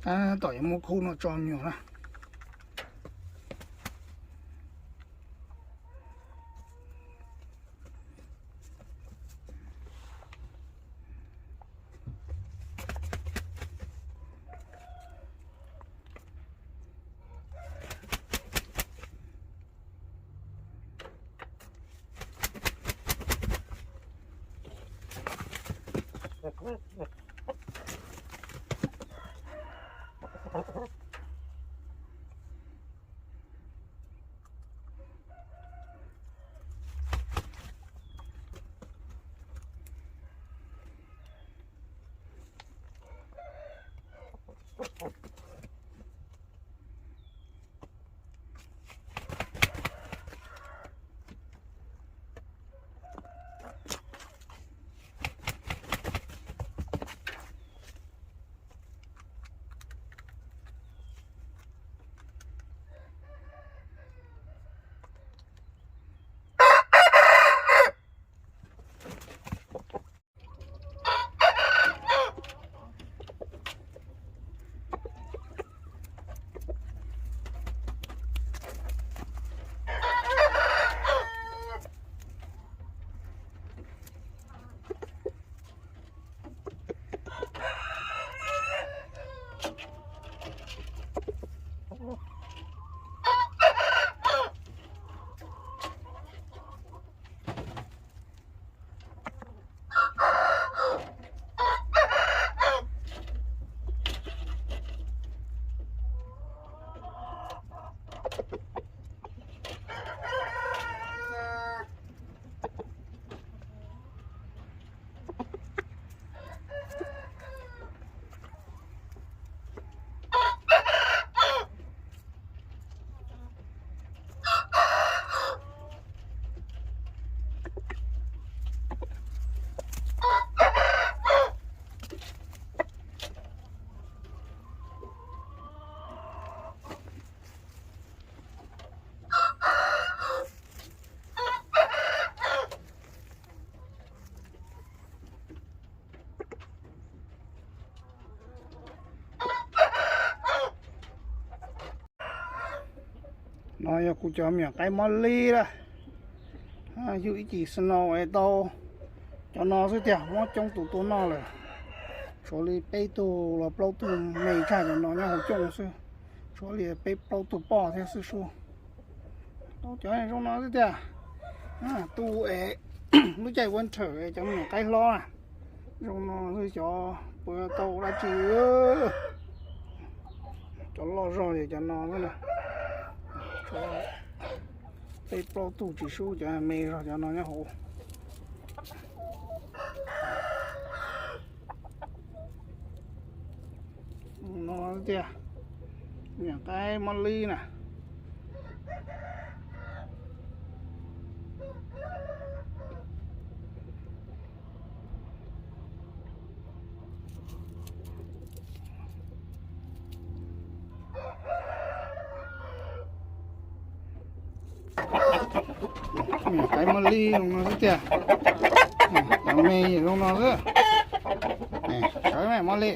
Tom yuav muab khub no tso me nyuam na. No yog kuv cov me nyuam qaib mob li lawm. Yug ib cim snow es tau cov no xwb tiag, mob coob tus tuaj noj lawm. Tshuav li peb tug los plaub tug me tshaj cov no nyob hauv cooj xwb. Tshuav li peb plaub tug poj thiab xwb sub. Tau cov zoo no xwb tiag. Tu es lub caij winter es cov me nyuam qaib hlob na, zoo no xwb cov puas tau dab tsi. Cov loj zog ces cov no xwb na. Tshuav peb plaub tug tsis sub cov me zog cov no nyob hauv. No tiag, me nyuam qaib mob li na. Me nyuam qaib mob li zoo no xwb tiag. Cov me zoo no xwb. Sawv me mob li.